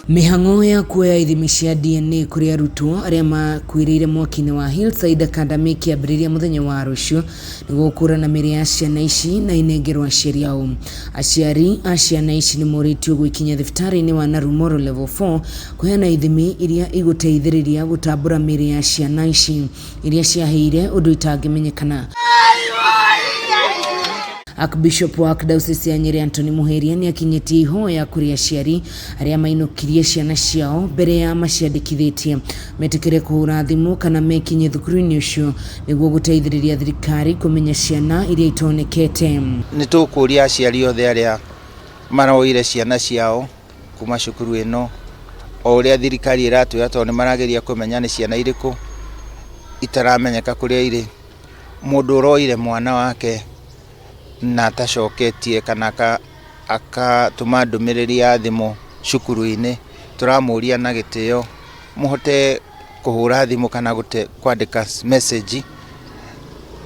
Mĩhang'o ya kuoya ithimi cia DNA kũrĩ arutwo arĩa makuĩrĩire mwaki-inĩ wa Hillside Academy ĩkĩambĩrĩria mũthenya wa rũciũ nĩguo gũkũrana mĩĩrĩ ya ciana ici na inengerwo aciari ao. Aciari a ciana ici nĩ morĩtio gwĩkinyia thibitarĩ-inĩ wa Narumoro Level 4 kũheana ithimi iria igũteithĩrĩria gũtambũra mĩĩrĩ ya ciana ici iria ciahĩire ũndũ itangĩmenyekana. Archbishop wa Archdiocese ya Nyeri Anthony Muheria nĩ akinyĩtie ihoya kũrĩ aciari arĩa mainũkirie ciana ciao mbere ya maciandĩkithĩtie metĩkĩre kũhũra thimũ kana mekinye thukuru-inĩ ũcio nĩguo gũteithĩrĩria thirikari kũmenya ciana iria itonekete. Nĩ tũkũria aciari othe arĩa maroire ciana ciao kuma cukuru ĩno, o ũrĩa thirikari ĩratwĩra tondũ nĩ marageria kũmenya nĩ ciana irĩkũ itaramenyeka kũrĩa irĩ. Mũndũ ũroire mwana wake na atacoketie kana akatũma ndũmĩrĩri ya thimũ cukuru-inĩ, tũramũria na gĩtĩo mũhote kũhũra thimũ kana kwandĩka message,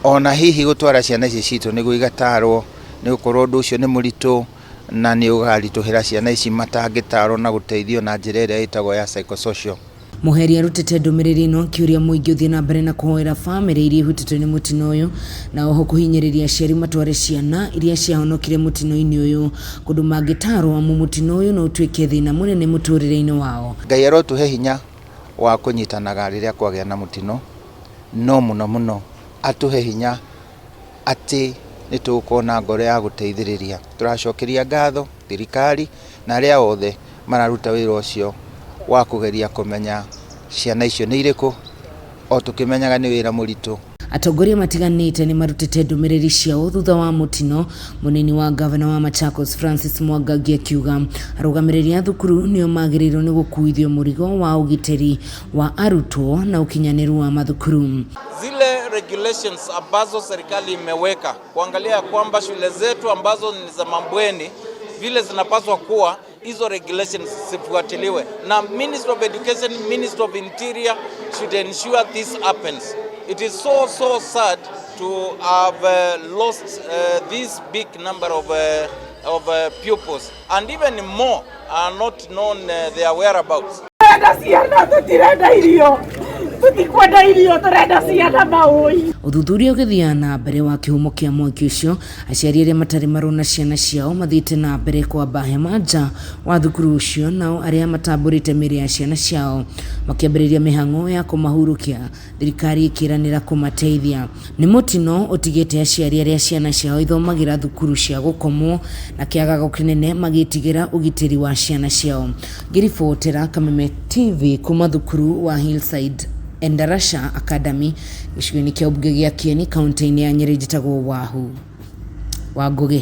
ona hihi gũtwara ciana ici citũ nĩguo igatarwo, nĩ gũkorwo ũndũ ũcio nĩ mũritũ na nĩ ũgaritũhĩra ciana ici matangĩtarwo na gũteithio na njĩra ĩrĩa ĩtagwo ya psychosocial. Mũheri arutĩte ndũmĩrĩri ĩno akĩũria mũingĩ ũthiĩ na mbere na kũhoera bamĩrĩ iria ihutĩtio nĩ mũtino ũyũ na oho kũhinyĩrĩria aciari matware ciana iria ciahonokire mũtino-inĩ ũyũ kũndũ mangĩtarwo amu mũtino ũyũ no ũtuĩke thĩna mũnene mũtũrĩre-inĩ wao. Ngai arotũhe hinya wa kũnyitanaga rĩrĩa kwagĩa na mũtino, no mũno mũno atũhe hinya atĩ nĩ tũgũkorwo na ngoro ya gũteithĩrĩria. Tũracokeria ngatho thirikari na arĩa othe mararuta wĩra ũcio wa kũgeria kũmenya ciana icio nĩ irĩkũ, o tũkĩmenyaga nĩ wĩra mũritũ. Atongoria matiganĩte nĩ marutĩte ndũmĩrĩri ciao thutha wa mũtino. Mũnini wa ngavana wa Machakos Francis Mwangangi akiuga arũgamĩrĩri a thukuru nĩo magĩrĩirwo nĩ gũkuithio mũrigo wa ũgitĩri wa arutwo na ũkinyanĩru wa mathukuru. Zile regulations ambazo serikali imeweka kuangalia kwamba shule zetu ambazo ni za mabweni vile zinapaswa kuwa, hizo regulations zifuatiliwe na Ministry of Education, Ministry of Interior should ensure this happens. It is so so sad to have lost this big number of pupils, and even more are not known their whereabouts. Turenda ciana, tutirenda irio, tutikwenda irio, turenda ciana maũi. Ũthuthuria ũgĩthiaga na mbere wa kĩhumo kĩa mwaki ũcio, aciari arĩa matarĩ marona ciana ciao mathiĩte na mbere kwamba hema nja wa thukuru ũcio, nao arĩa matambũrĩte mĩĩrĩ ya ciana ciao makĩambĩrĩria mĩhang'o ya kũmahurũkia, thirikari ĩkĩranĩra kũmateithia. Nĩ mũtino ũtigĩte aciari arĩa ciana ciao ithomagĩra thukuru cia gũkomwo na kĩagago kĩnene magĩtigĩra ũgitĩri wa ciana ciao. Ngĩribotera Kameme TV kuma thukuru wa Hillside Endarasha Academy gĩcigo-inĩ kĩa ũmbunge gĩa Kieni kaunti-inĩ ya Nyĩrĩ, njĩtagwo Wahu wa Ngũgĩ.